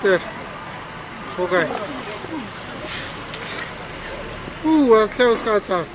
Mister, okay. Ooh, close cards up.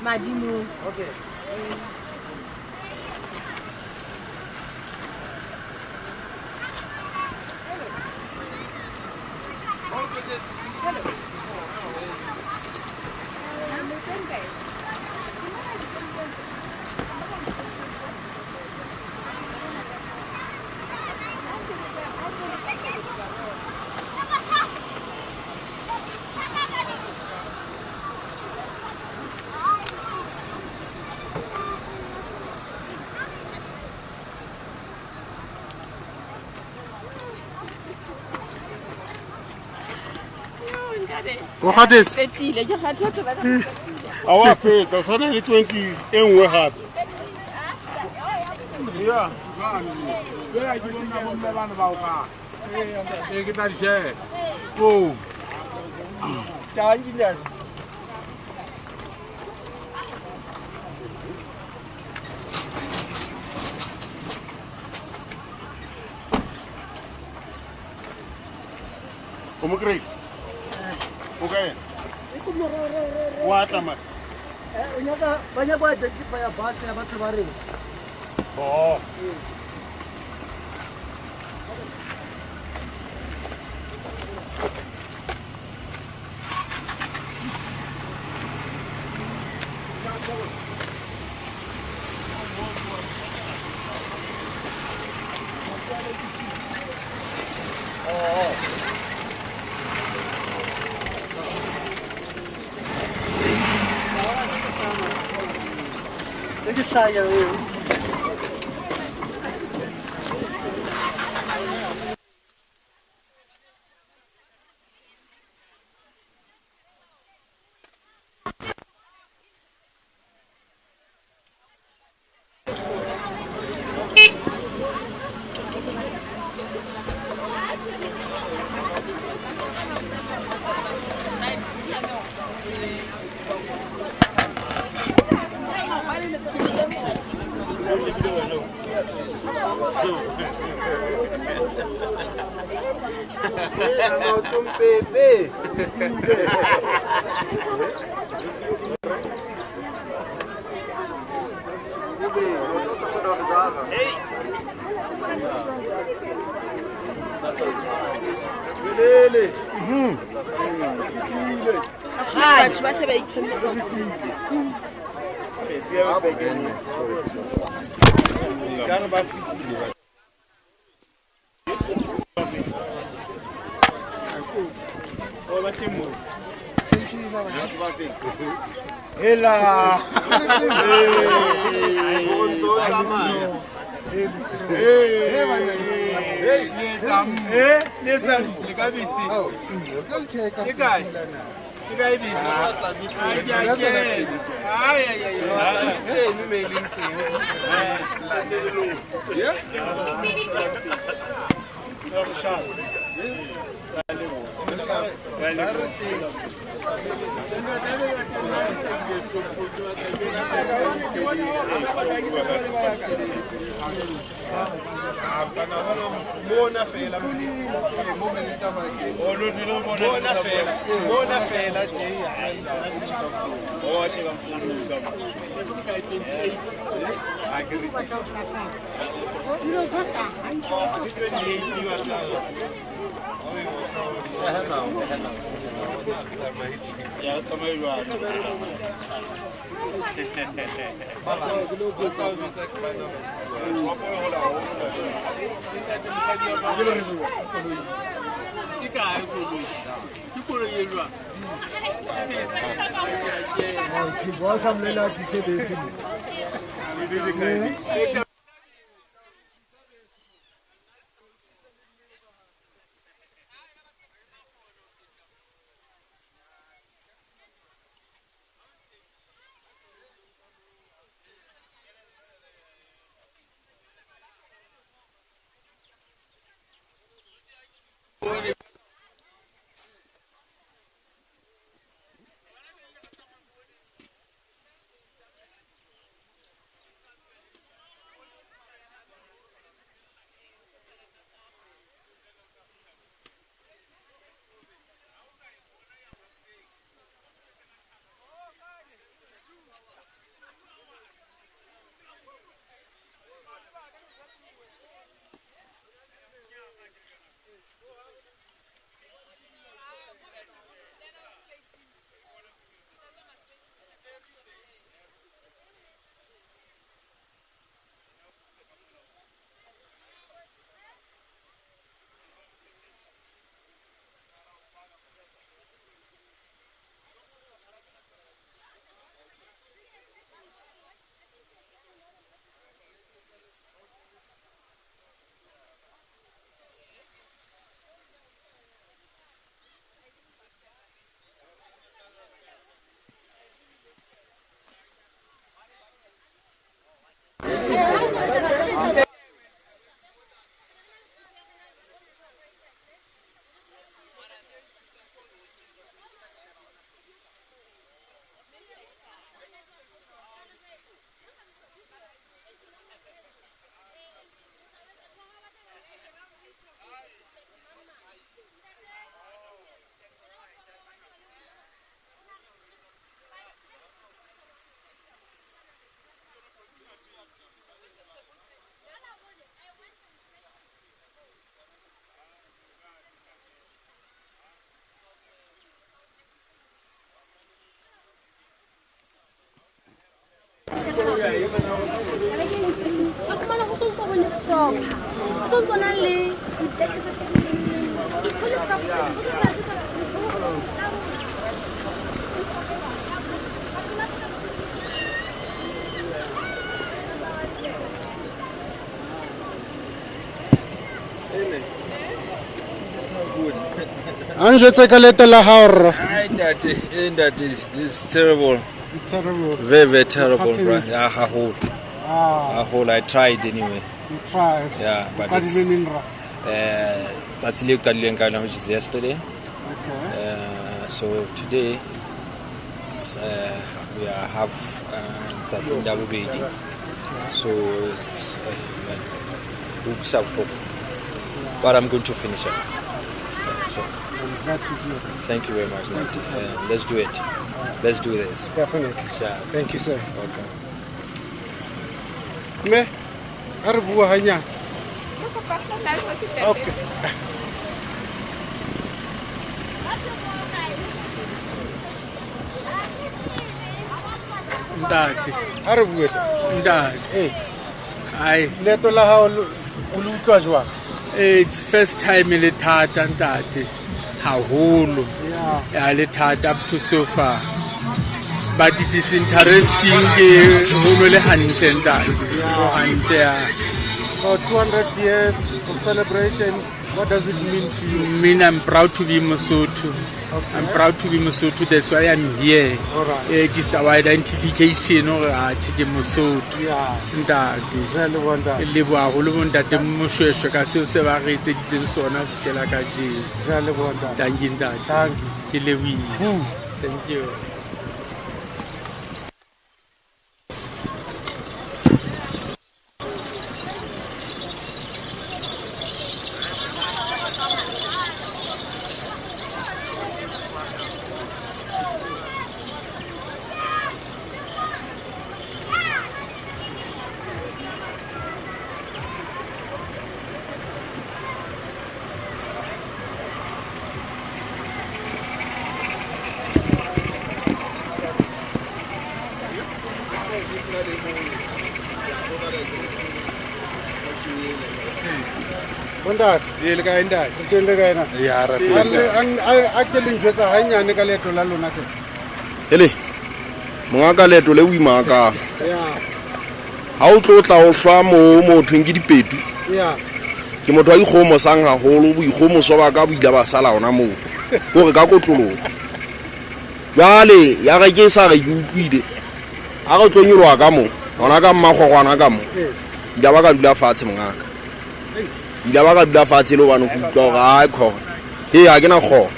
Madimo. Okay. A wa fetsa o tshwana le 20 e nngwe gape. Yeah, jwale ke bona bomme bana ba o ka. Ee, ke tla di share. Oh. Thank you. O mo kry-ile? O kae? Wa tla mare? O nyaka ba nyaka go identify bus ya batho ba reng. Oh. Saya. Batho ba se ba itlhomphe. Anjwetse ka leeto la hao rra. Ntate, this is terrible. It's terrible. Very, very terrible, bro. Yeah, haholo. Ah. Haholo. I tried anyway. You tried. Yeah, but it's tsatsi le qadileng ka yona, which is yesterday. Okay. So today it's, we are half tsatsing la bobedi. So it's man, utlwisa bohloko. But I'm going to finish it. Sure. I'm glad to hear that. Thank you very much, Nati. Let's do it. Let's do this. Definitely. Sure. Thank you, sir. Welcome. Mme, ha re bua hanyane. Okay. Ntate. Ha re bue ta. Ntate. Eh. Ai. Leeto la hao o le utlwa jwang? It's first time le thata ntate. Haholo. Yeah. Ya le thata up to so far. But it is interesting ke ho le hantle ntate. Ho hantle ya. So 200 years of celebration, what does it mean to you? I mean, I'm proud to be Mosotho. Okay. I'm proud to be Mosotho. That's why I'm here. All right. It is our identification hore atjhe ke Mosotho. Yeah. Ntate. Re a leboha ntate. Leboha haholo bo ntate Moshweshwe ka seo se ba re etseditseng sona ho fihlela kajeno. Re a leboha ntate. Thank you ntate. Thank you. Ke lebohile. Thank you. Bontate. Ee, le kae ntate? Re teng le kae na? Ya, re A teng. a ke le njwetsa hanyane ka leeto la lona hle. Hele, monga ka leeto le boima ka. Yeah. Ha o tlo tla o hlwa moo mo thweng ke dipetu. Yeah. Ke motho wa ikgomosang haholo, boikgomoso ba ka bo ile ba sala hona moo. Kore ka kotloloho. Jwale ya re ke sa re ke utlwile. Ha re tlo nyoloha ka moo, hona ka mmakgorwana ka moo. Ile ba ka dula fatshe mongaka. Ile ba ka dula fatshe le hobane ke utlwa hore ai khona. Ee, ha ke na kgona.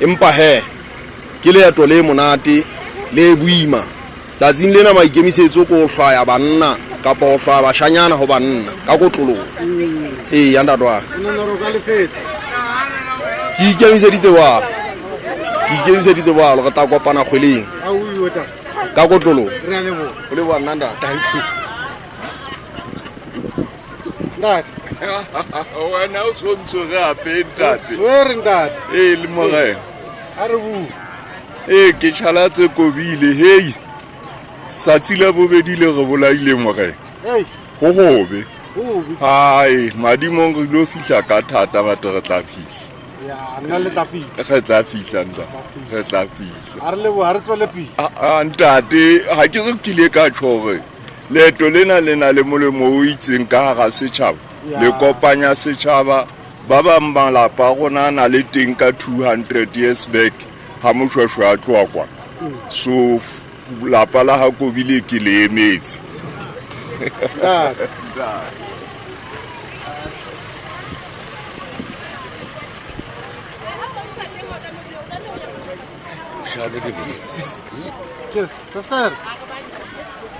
Empa he, ke leeto le monate le boima. Tsatsing lena maikemisetso ke ho hlwaya banna kapa ho hlwaya bashanyana ho banna ka kotloloho. Ee, ya ntate wa ka. O nahana hore o ka lefetsa? Ke ikemiseditse jwalo. Ke ikemiseditse jwalo, re tla kopana kgweleng. Ha o iwe tata. Ka kotloloho. Re a leboha. O leboha nna ntate. Thank you. Ntate. Wena o so ntshwere hape ntate. Tshwere ntate. Ee, le morena. Ha re bue. Ee, ke tjhalatse kobile, hei. Tsatsi la bobedi le re bolaile morena. Hei. Ho hobe. Hobe. Hai, madimong re lo fihla ka thata batho re tla fihla. Ya, nna le tla fihla. Re tla fihla ntate. Re tla fihla. Ha re leboha, ha re tswele pele. A ntate, ha ke re kile ka tjho hore leeto lena le na le molemo o itseng ka hara setjhaba. Le kopanya setjhaba. Ba bang malapa a rona a na le teng ka 200 years back ha Moshweshwe a tloha kwa. So lapa la ha Kobile ke le emetse. Ntate. Yes, sister.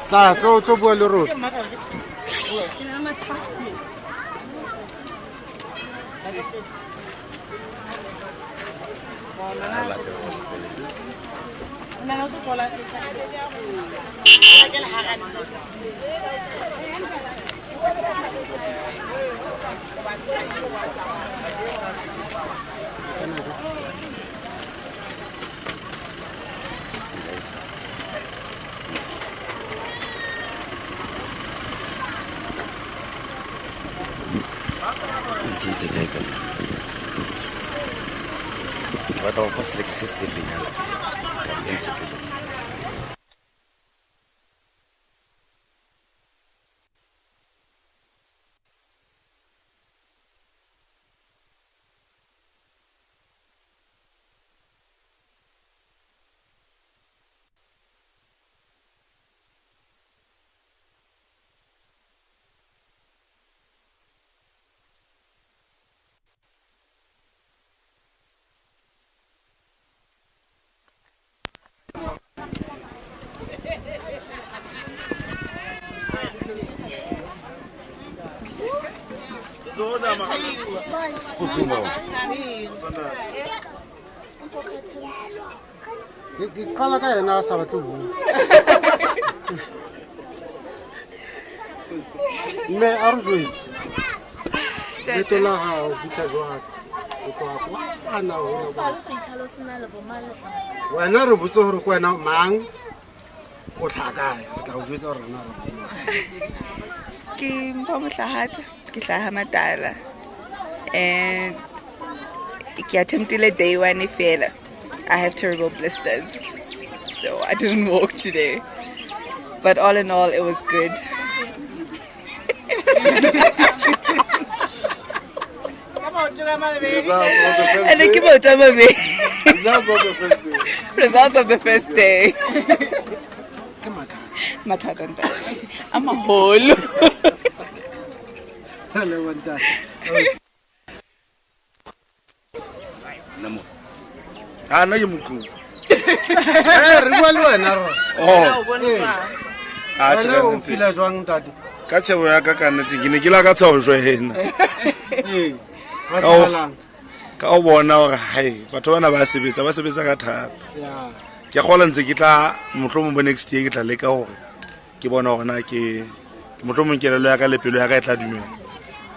Tla, tlo, tlo bua le rona. Ke batla ho fa seleke se setelelenyana ka ntshe pele. Ke qala ka yena a sa batle ho bua. Mme a re jwetse leeto la hao fitlha jwang go tloga kwana hole kwana. Wena re botse gore ke wena mang o tlhaga kae re tla go jwetsa gore rena re Ke Mpho Mohlahatsa, ke hlaha Matala. And ke attemptile day one fela. I have terrible blisters. So I didn't walk today. But all in all, it was good. And ke maoto a mabedi. Results of the first day. Results of the first day. Mathata ntate. A maholo. Hello, ntate. Nna mo a nna ke motlong Eh, re bua le wena rra. Oh. Ee. Ah, tjhe, Wena ka o nnete. fila jwang ntate? Ka tjhebo ya ka ka nnete ke ne ke lakatsa ho joina. Ee. Wa Ka o- tsabalang? Ka o bona hore hai batho bana ba sebetsa ba sebetsa ka thata. Ya. Ke kgola ntse ke tla mohlomong bo next year ke tla leka hore ke bona hore na ke mohlomong kelello ya ka le pelo ya ka e tla dumela.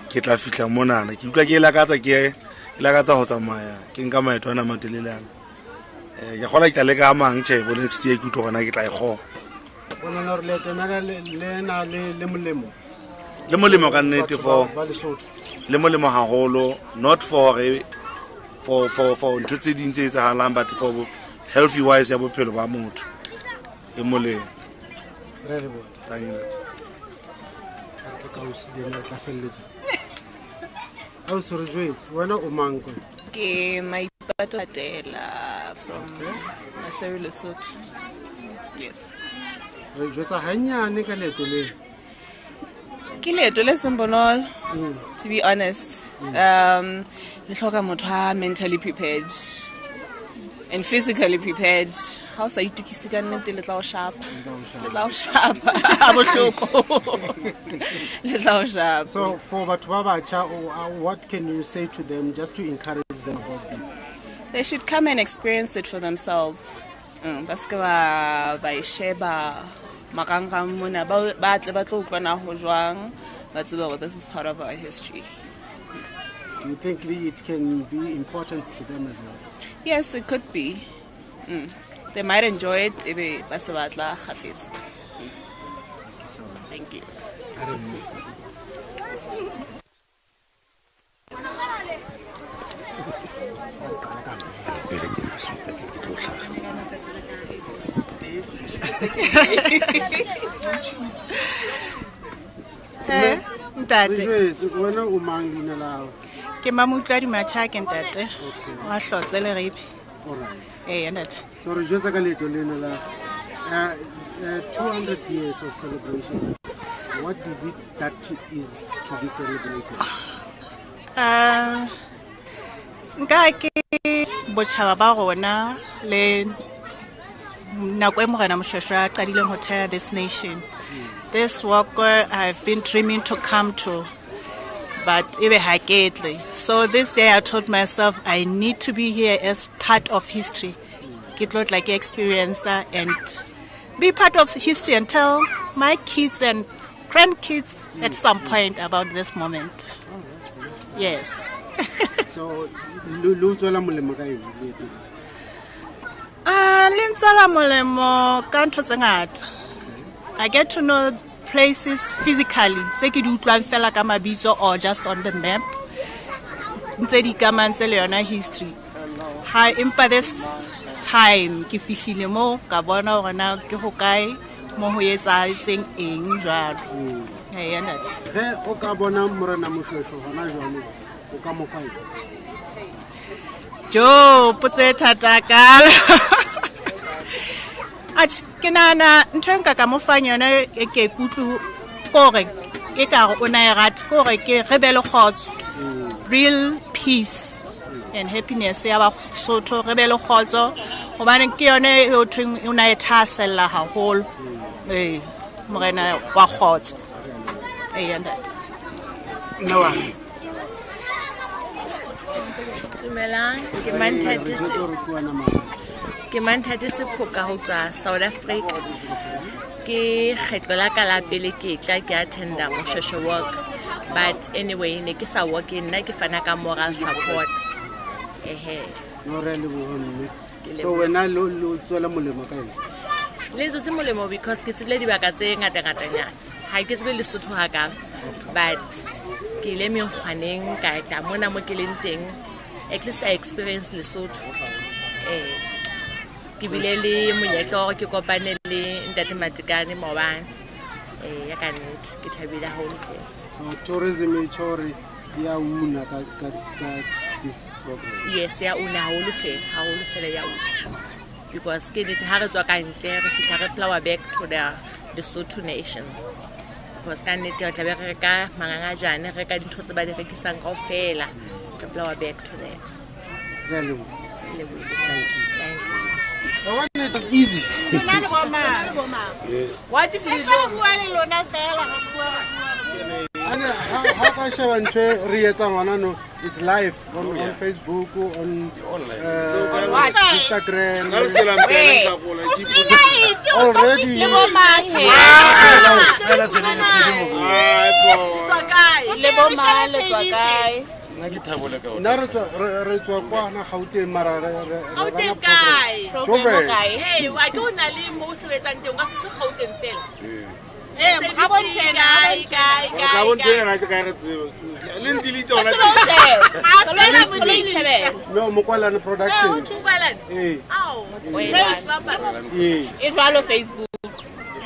Ke tla fihla monana. Ke utlwa ke lakatsa ke lakatsa ho tsamaya ke nka maeto ana a matelele ana. Ke kgola ke tla leka a mang tjhe bo next year ke utlwa hore na ke tla e kgona. O nahana hore leeto lena le na le molemo? Le molemo ka nnete Batho for ba Lesotho. Le molemo haholo not for hore for ntho tse ding tse etsahalang but for healthy wise ya bophelo ba motho e molemo. Re a leboha. Thank you. Re tla ka ausi le ena re tla feleletsa. Ausi re jwetse wena o mang kwe? Ke Maipato Atela from Maseru Lesotho. Yes. Re jwetsa hanyane ka leeto le. Ke leeto le seng bonolo, to be honest. Le hloka motho a mentally prepared and physically prepared. Ha o sa itokise ka nnete le tla o shapa. Le tla o shapa. Ha bohloko. Le tla o shapa. So for batho ba batjha, what can you say to them just to encourage them about this? They should come and experience it for themselves. Ba se ke ba e sheba marangrang mona, ba tle ba tlo utlwana ho jwang, ba tsebe hore this is part of our history. Do you think it can be important to them as well? Yes, it could be. They might enjoy it ebe ba se ba tla kgafetsa. Thank you. Ntate. Re jwetse, wena o mang leina la hao? Ke Mamutlwadi Matjha ke ntate. Wa Hlotse Leribe. All right. Ee, ntate. So re jwetsa ka leeto lena la 200 years of celebration. What is it that is to be celebrated? Nka ke botjhaba ba rona le nako e Morena Moshweshwe a qadileng ho theha this nation. This work I've been dreaming to come to, but ebe ha ke tle. So this year I told myself I need to be here as part of history. Ke tlo tla ke experience and be part of history and tell my kids and grandkids at some point about this moment. Yes. So, lo tswela molemo ka eng leeto? Le ntswela molemo ka ntho tse ngata. I get to know places physically tse ke di utlwang fela ka mabitso or just on the map. Ntse di ikamantse le yona history. Ha empa this time ke fihlile mo ka bona hore na ke hokae mo ho etsahetseng eng jwalo. Ee, ntate. Ge o ka bona Morena Moshweshwe hona jwale, o ka mo fa eng? Jo, potso e thata hakalo. Atjhe, ke nahana ntho e nka ka mo fang yona e ke ikutlwe kore e ka re o na e rata, ke hore ke re be le kgotso. Real peace and happiness ya Basotho, re be le kgotso hobane ke yone e ho thweng o na e thahasella haholo. Ee, Morena wa kgotso. Ee, ntate. Nna wa. Dumelang, ke Manthate Sephoka ho tswa South Africa. Ke kgetlo la ka la pele ke tla ke attenda Moshoeshoe Walk. But anyway, ne ke sa walk nna ke fana ka moral support. Ehe. No re leboha mme. Ke leboha. So wena lo tswela molemo ka eng? Le tsotse molemo because ke tsebile dibaka tse ngata-ngatanyana. Ha ke tsebe Lesotho hakalo. But ke ile menkgwaneng ka tla mona mo ke leng teng. At least I experienced Lesotho. Ke bile le monyetla wa hore ke kopane le Ntate Matekane maobane. Ya ka nnete ke thabile haholo fela. So tourism e tjho hore ya una ka this program. Yes, ya una haholo fela ya una. Because ke nnete ha re tswa ka ntle re fihla re plow back to the Lesotho nation. Because ka nnete re tla be re reka mangangajane, re reka dintho tse ba di rekisang kaofela. Re plow back to that. Re a leboha. Thank you. Thank you. It was easy. What if you don't? Ha ka sheba ntho e re etsang hona no, it's live on Facebook, on Instagram. Already. Le bo mang he? Le bo mang le tswa kae? Nna ke thabole ka Nna re tswa kwana Gauteng mara re Gauteng rana kae? program. Joburg. Hey, wa ke o na le mo o sebetsang teng, o ka se tswe Gauteng fela. Ha bontshe Kae, kae, Tla kae, bontshe kae. yena ke kae re tsebe. Le ntilite hona. No, Mokwalane Productions. Mokwalane? Eh. Ao. Eh. Hey. Eh. E jwalo Facebook.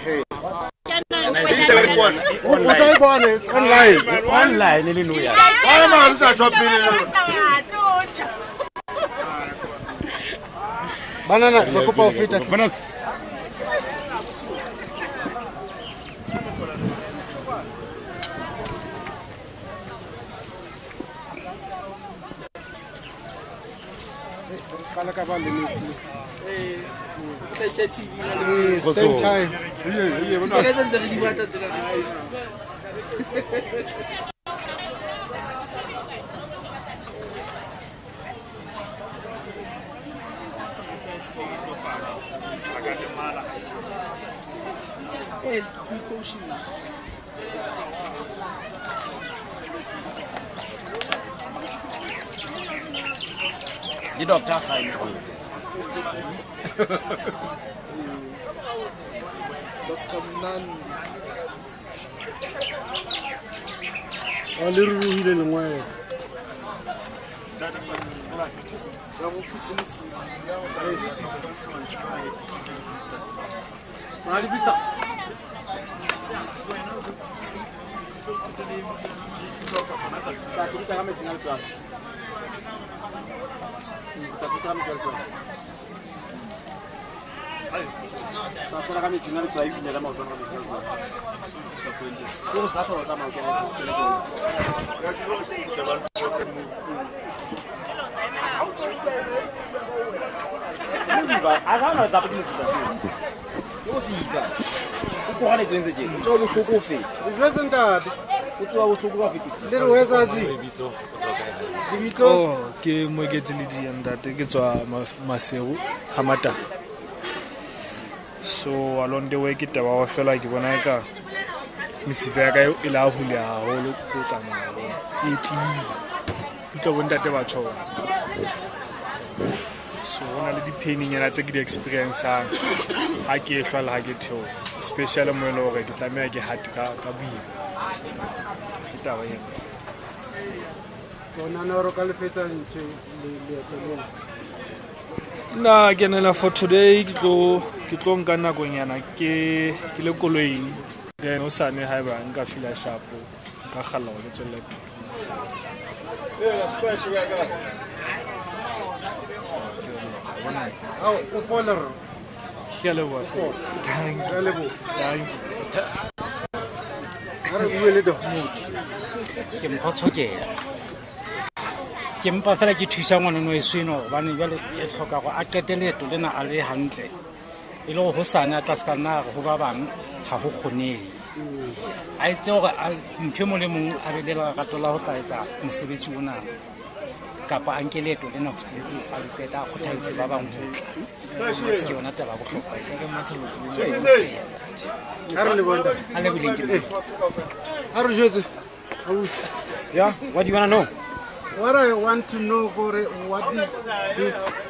Hey. O tla e bona, it's online. Online le no ya. Ba ma re sa tswa pele. Banana, re kopa ho feta hle. Qala ka ba le metsi. Same time. Le doctor ga eme. Dr. Mnandi. O le ruruhile lengwele. Oh, ke Moeketsi Lydia ntate, ke tswa Maseru ha Matala. So along the way ke taba wa fela ke bona eka mesifa ya ka e la hula haholo ko tsamaya e tiile. Utlwa bo ntate ba tjho. So hona le di-pain-nyana tse ke di experience-ang ha ke ehlwa le ha ke theoha, especially mo e leng hore ke tlameha ke hate ka boima. Ke taba ena. So nana hore o ka lefetsa ntho leeto lena? Nna ke nela for today ke tlo nka nakonyana ke le koloing. Then hosane haeba nka feel-a sharp, nka kgalla hore ke tswelle pele. Ao, o fole rra. Ke a leboha, sir. Thank you. Ke a leboha. Thank you. Ha re bue le doctor. Ke mpha tshokela. Ke mpa fela ke thusa ngwana weso enwa hobane jwale ke hloka hore a qete leeto lena a le hantle. E le hore hosane a tla se ka nna a re ho ba bang ha ho kgonehe. A etse hore motho e mong le mong a be le lerato la ho tla etsa mosebetsi ona. Kapa a nke leeto lena ho fihletse a le qeta, a kgothaletse ba bang ho tla. Ke yona taba ya bohlokwa. Ha re le bone. A lebohileng ke Ha re jwetse. Abuti. Yeah, what do you want to know? What I want to know, Gore, what is this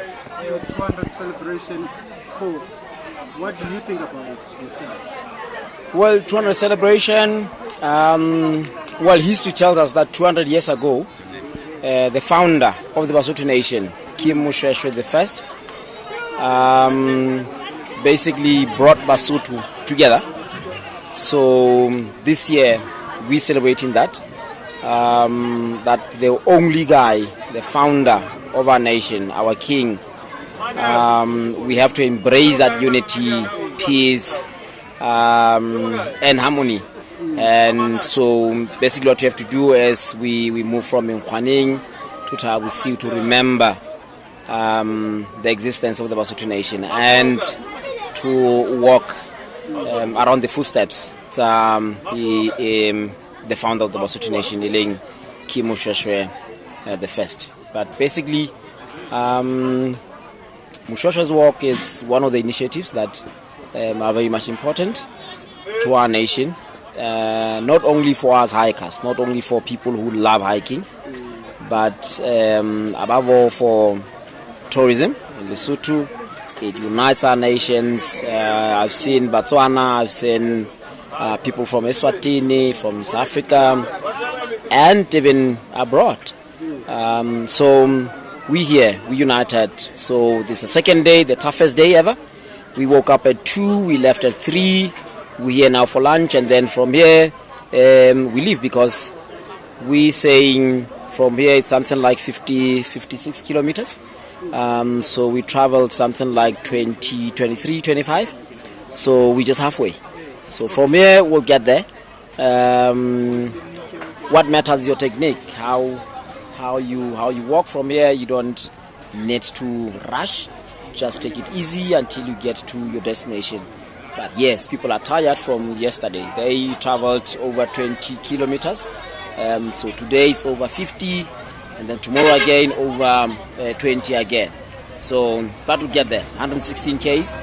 200 celebration for? What do you think about it yourself? Well, 200 celebration, well, history tells us that 200 years ago, the founder of the Basotho Nation, King Moshoeshoe the First, basically brought Basotho together. So this year, we're celebrating that. That the only guy, the founder of our nation, our king, we have to embrace that unity, peace, and harmony. And so basically what we have to do is we move from Menkhoaneng to Thaba Bosiu to remember the existence of the Basotho Nation and to walk around the footsteps the founder of the Basotho Nation, Eleng King Moshoeshoe the First. But basically, Moshoeshoe's Walk is one of the initiatives that are very much important to our nation, not only for us hikers, not only for people who love hiking, but above all for tourism in Lesotho. It unites our nations. I've seen Botswana, I've seen people from Eswatini, from South Africa, and even abroad. So we here, we united. So this is the second day, the toughest day ever. We woke up at 2, we left at 3. We're here now for lunch, and then from here we leave, because we saying from here it's something like 50, 56 kilometers. So we traveled something like 20, 23, 25. So we just halfway. So from here we'll get there. What matters is your technique, how you walk from here. You don't need to rush. Just take it easy until you get to your destination. But yes, people are tired from yesterday. They traveled over 20 kilometers. So today it's over 50, and then tomorrow again over 20 again. So, but we'll get there. 116 Ks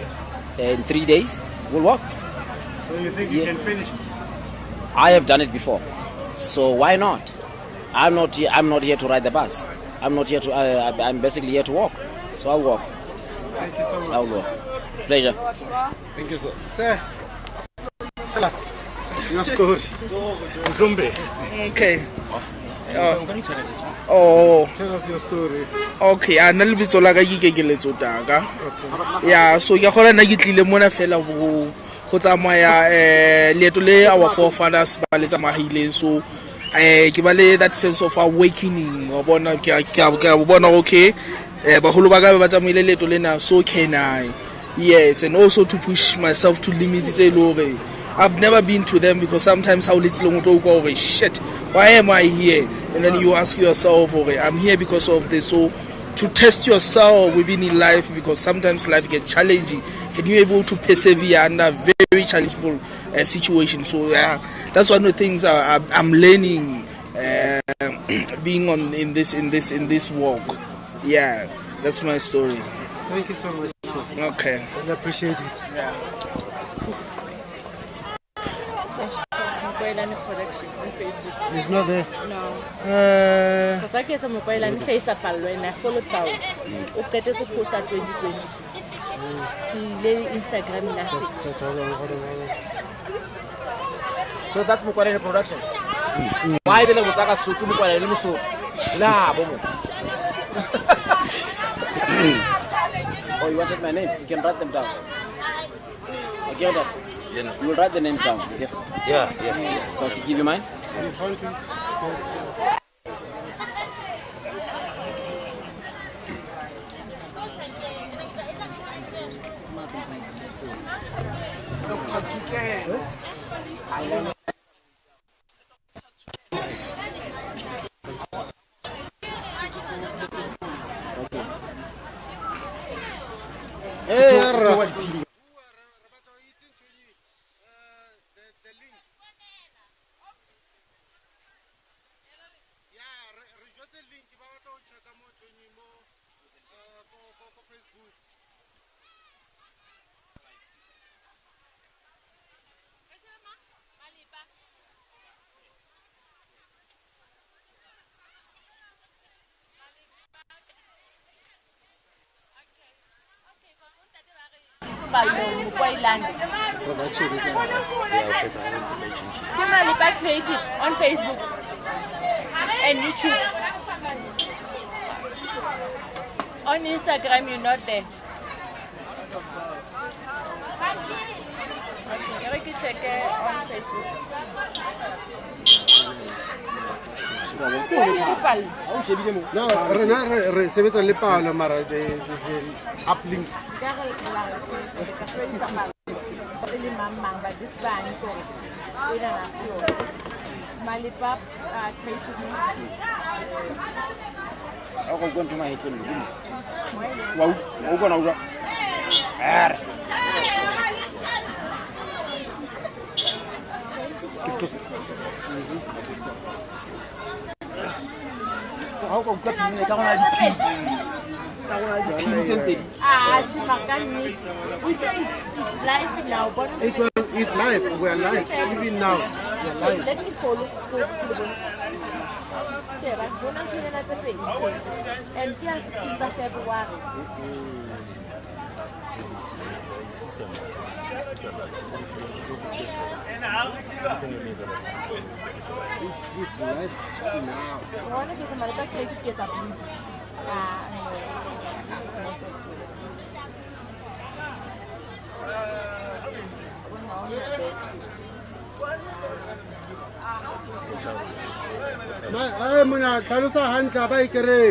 in 3 days. We'll walk. So you think you can finish it? I have done it before. So why not? I'm not here, I'm not here to ride the bus. I'm not here to. I'm basically here to walk. So I'll walk. Thank you so much. I'll walk. Pleasure. Thank you, sir. Sir, tell us your story. Okay. Oh. Tell us your story. Okay, a nna lebitso la ka ke Kekeletso Taka. Yeah, so ke gona nna ke tlile mona fela go tsamaya leeto le our forefathers ba le tsamaileng. So ke ba le that sense of awakening, wa bona, ke a bona, okay, baholo ba ka ba tsamaile leeto lena, so can I. Yes, and also to push myself to limits tse e le hore I've never been to them, because sometimes how little o tlo utlwa hore shit, why am I here? And then you ask yourself, okay, I'm here because of this. So to test yourself within in life, because sometimes life gets challenging. Can you able to persevere under very challenging situation? So yeah, that's one of the things I'm learning being on in this walk. Yeah, that's my story. Thank you so much, sir. Okay. I appreciate it. Yeah. Mokoelane Production on Facebook. It's not there. No. Kgotsa ke etsa Mokoelane hlahisa pallo ena follow tao. O qetetse posta 2020. Ke ile Instagram la. Just hold on, hold on, hold on. So that's Mokoelane Productions. Why be le botsa ka Sotho, Mokoelane le Mosotho? La bo mo. Oh, you wanted my names? You can write them down. Okay, that. Yeah. You will write the names down. Okay. Yeah. So I should give you mine. I'm trying to get. Dr. Tuken. Hey, Arra. Pallo Mokwailane. Ke Malepa Creative on Facebook and YouTube. On Instagram you're not there. Okay, re ke check on Facebook. No, rena re sebetsa le palo mara the uplink. Ka re la re ka sebedisa palo e le mang mang ba di tsang gore ena na se yona. Malepa Creative. A go kwa ntho mahetleng le mo. Wa u bona u er. Ke se Ha o ka utlwa pina ka gona di-pin ka gona di-pin tse ntse di Ah, Chimaka nnete. O itse it's live now. Bona It was, it's live. We are live. Even now. We are live. Let me follow. Sheba, bona ntshonyana tse pedi. And ke ya 16 tsa February. It's live now. Bona ke Malepa Creative ke etsa blue. Ah, no. Ma eh mona tlhalosa hantle ba e kry.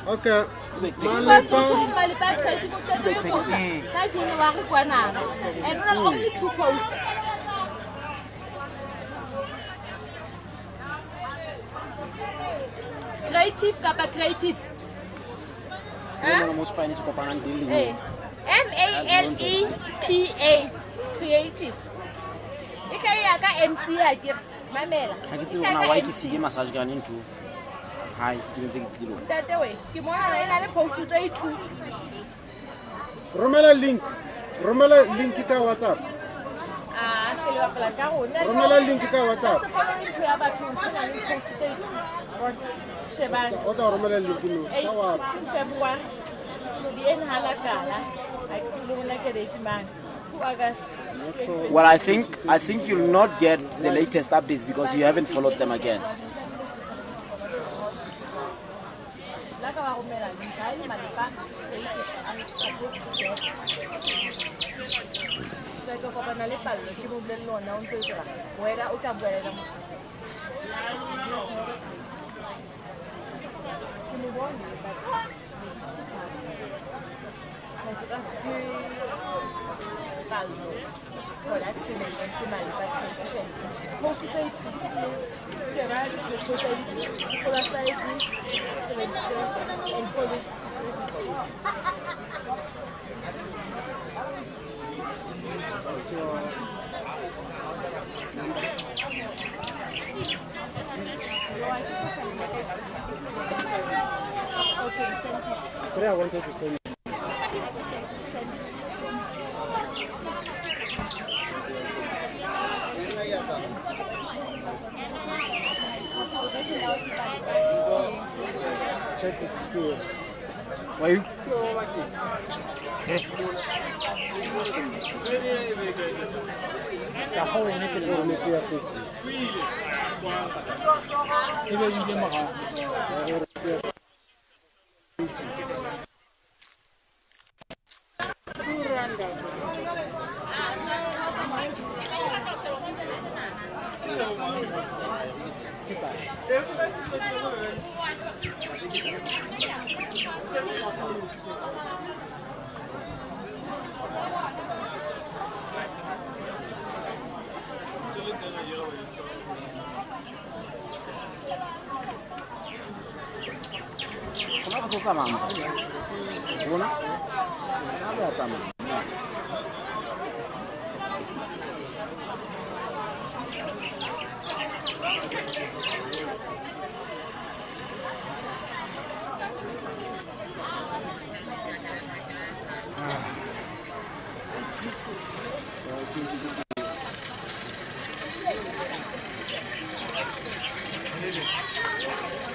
Okay. Malepa Malepa Creative o qetile ho posta ka January kwana. And o na le only 2 posts. Creative kapa creatives. Mona mo spine se kopanang teng le Eh. M A L E P A Creative. E tla ya ka MC ha ke mamela. Ha ke tsebe hore na why ke siile massage gun ntho. Hai, ke ntse ke tlile. Ntate we, ke mona e na le post tse 2. Romela link. Romela link ka WhatsApp. Ah, se le bapala ka rona. Romela link ka WhatsApp. Se follow ntho ya batho ntho na le post tse 2. Shebang. O tla romela link no. Ka WhatsApp. 16 February. Di en hala kala. Ha ke le bona ke date man. 2 August. Well, I think you'll not get the latest updates because you haven't followed them again. La ka ba romela link ha e Malepa Creative. I'm supposed to get. Ke tlo kopana le Pallo ke mo bolelle ona o ntse o tseba. Wena o tla bua le yena motho. Ke mo bone but Pallo Production and ke Malepa Creative and post tse 2. Sheba di post tse 2. Follow site 77 and follow 3 people. Okay, send it. Today I wanted to send. Check it. Why you? Ka ho ene pele O rometse ya Facebook. E be o ile morao. Rona re tlo tsamaya mo. Rona re a tsamaya.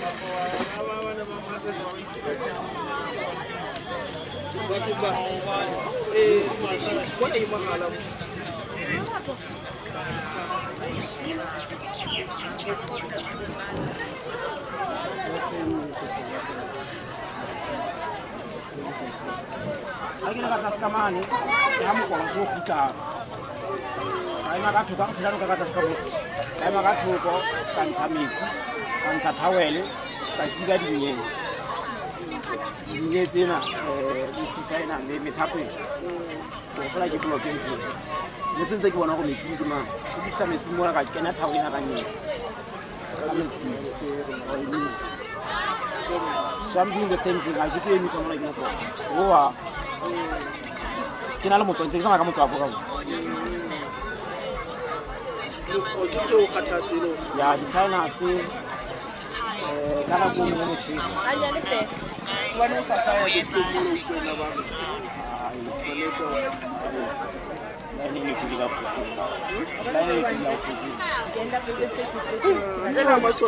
Ha ke le ka tlase ka mane ke ha mokwala so kgutlang ka ema ka thoko, ka tshela noka ka tlase ka mo, ka ema ka thoko, ka ntsha metsi, ka ntsha towel, ka kila dinyeng. Dinye tsena mesifa ena le methapo ena ke gopola ke bloke ntho ena. Mme sentse ke bona gore metsing ke mang, ke fitlha metsing mola ka kena thapo ena ka nyeng ka metsing. So I'm doing the same thing. Ha ke tlo emisa mola ke nyaka oa ke na le motswako, ntse ke tsamaya ka motswako ka mo. Ke tseo o kgathatse le Ya di-sinus ka nako e nngwe motjheso. Hobane o sa hlaya betseng mola o utlwela ba re manese wa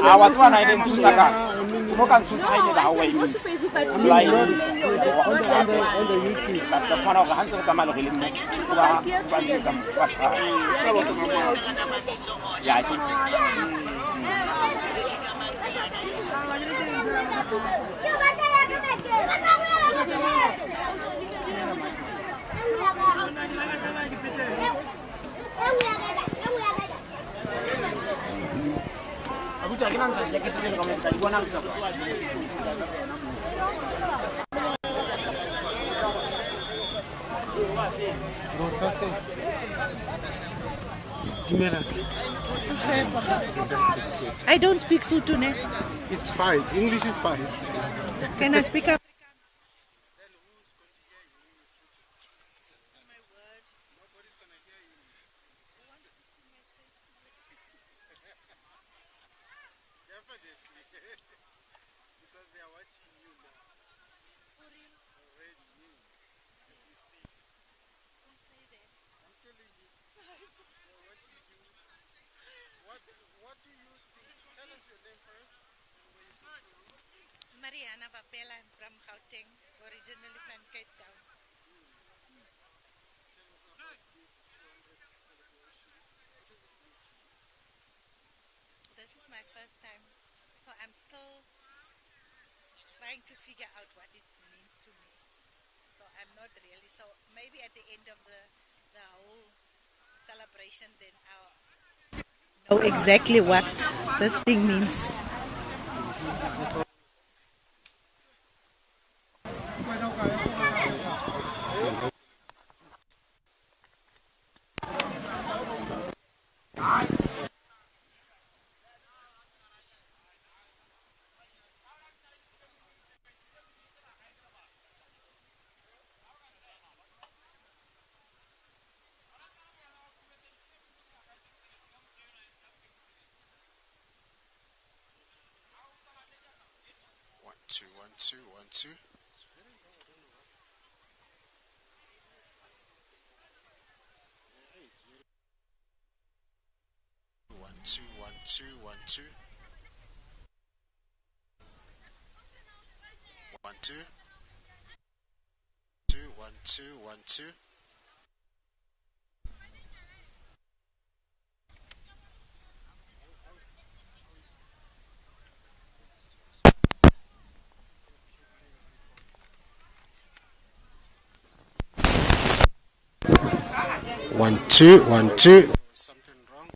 Ah, wa tseba na e ne nthusa ka mo ka nthusa ha e ne ba ha wa emisa. Wa emisa. On the YouTube. Ka tla fumana hore ha ntse re tsamaya le re le mo, o ba letsa motho wa thata. Se ka ba hloka mask. Yeah, I think so. Abuti, ha ke na ntsha dijakete tseno ka moo, ke tla di bona ha re tswa. Dumela. I don't speak Sotho, ne? It's fine. English is fine. Can I speak up? Because they are watching you now. Already, yes. As we speak. Don't say that. I'm telling you. They're watching you. What do you think? Tell us your name first and where you come from. Mariana Vapela, I'm from Gauteng, originally from Cape Town. Tell us about this 200th celebration. What does it mean to you? This is my first time, so I'm still trying to figure out what it means to me. So I'm not really, so maybe at the end of the whole celebration, then I'll know exactly what this thing means. One, two, 1, 2, 1, 2. It's very low, I don't know why. Yeah, it's very 1, 2, 1, 2, 1, 2. 1, 2. 2, 1, 2, 1, 2. 1, 2, 1, 2. There was something wrong.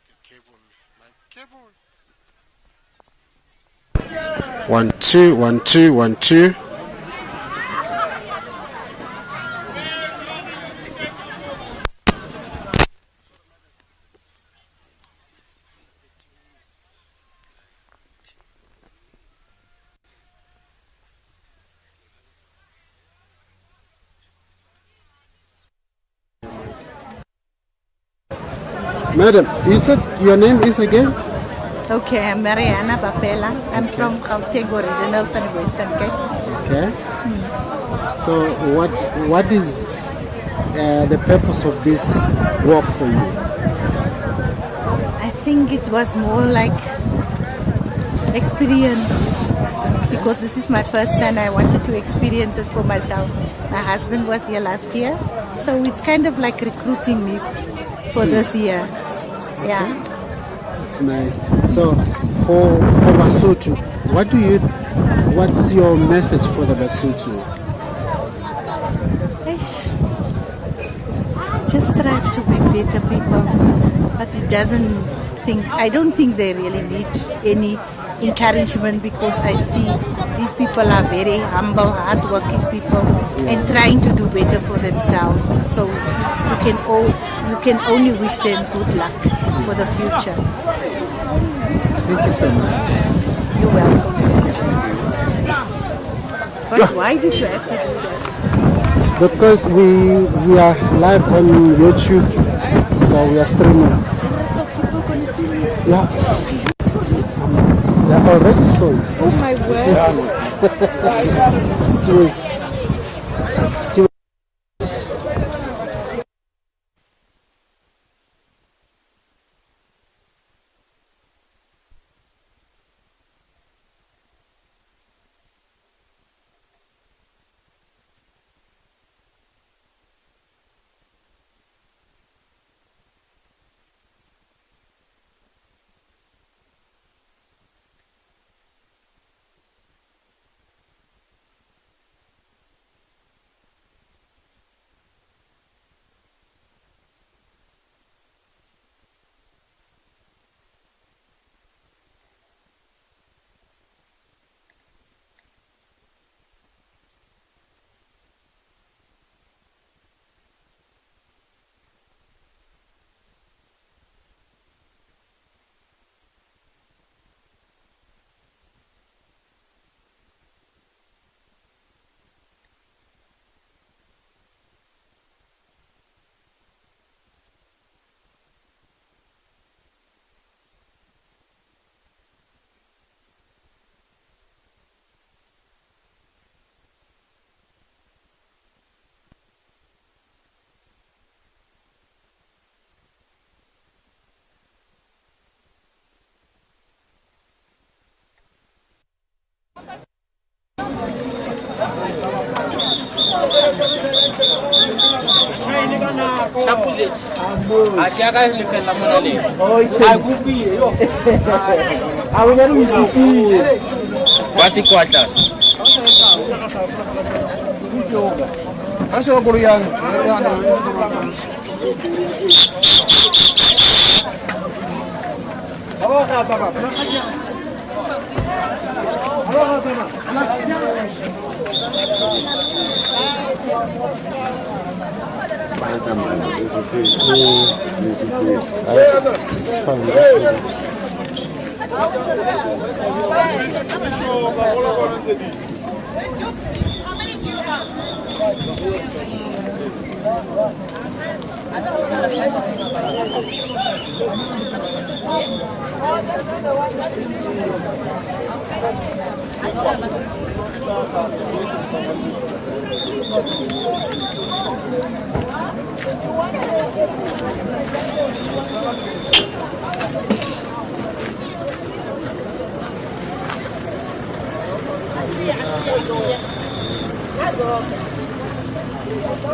The cable, my cable. 1, 2, 1, 2, 1, 2. Madam, you said your name is again? Okay, I'm Mariana Bapela. I'm from Gauteng, original from Western Cape. Okay. So what is the purpose of this walk for you? I think it was more like Experience. Because this is my first time, I wanted to experience it for myself. My husband was here last year, so it's kind of like recruiting me for this year. Yeah. That's nice. So for Basotho, what's your message for the Basotho? Eish. Just strive to be better people, but it doesn't think I don't think they really need any encouragement, because I see these people are very humble, hardworking people and trying to do better for themselves. So you can only wish them good luck for the future. Thank you so much. You're welcome, sir. But why did you have to do that? Because we are live on YouTube, so we are streaming. So people are going to see me. Yeah. They already saw you. Oh my word. Cheers.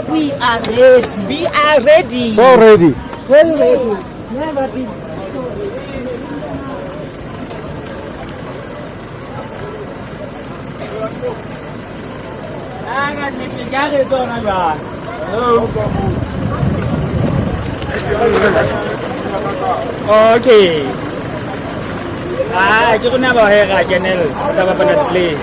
We are ready. We are ready. So ready. Well ready. Never been. Okay. Ah, ke rona ba he ra kenela tsa ba bana tseleng.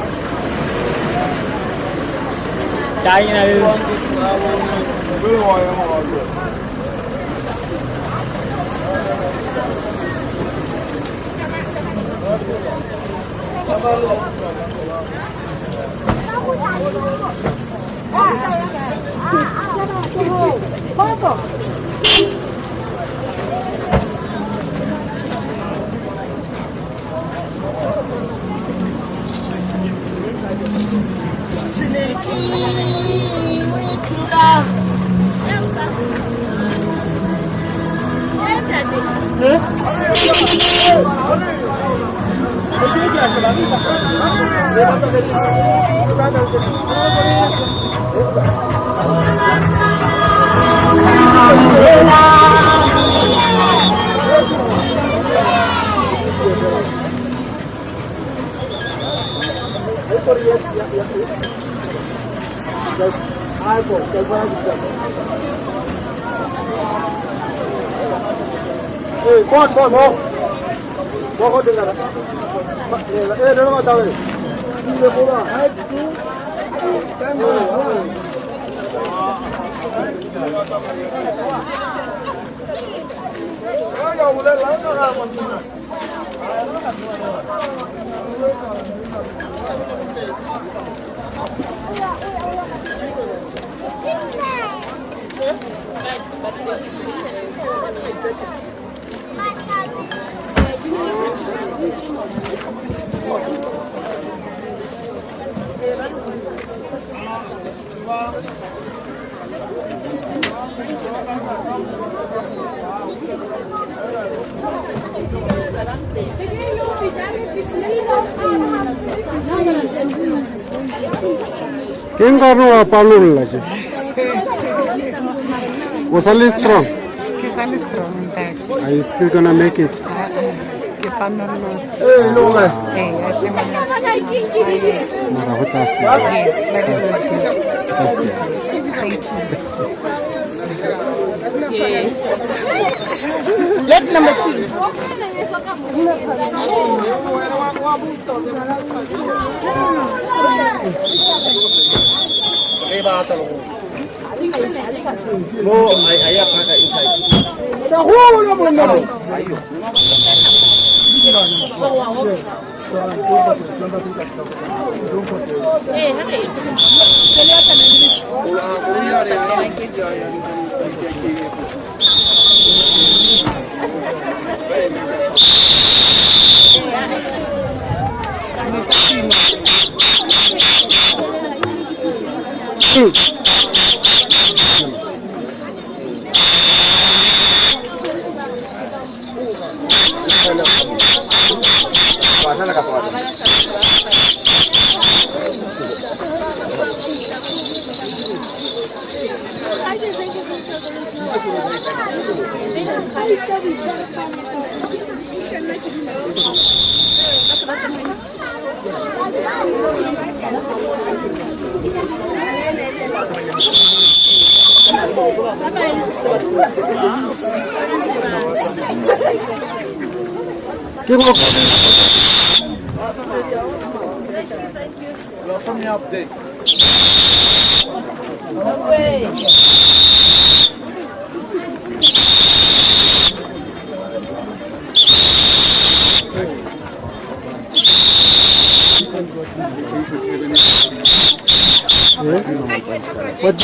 Ke nka re wa palolla je. O sa le strong. Ke sa le strong, ntate. Are you still gonna make it? Ke panollotse. Eh, le hore? Ee, a hle ngwaneso. Mara ho tla siama. Yes, let it go good. Ho tla siama. Thank you. Yes. Leg number 2. Mo a ya phaka inside. Ke go What?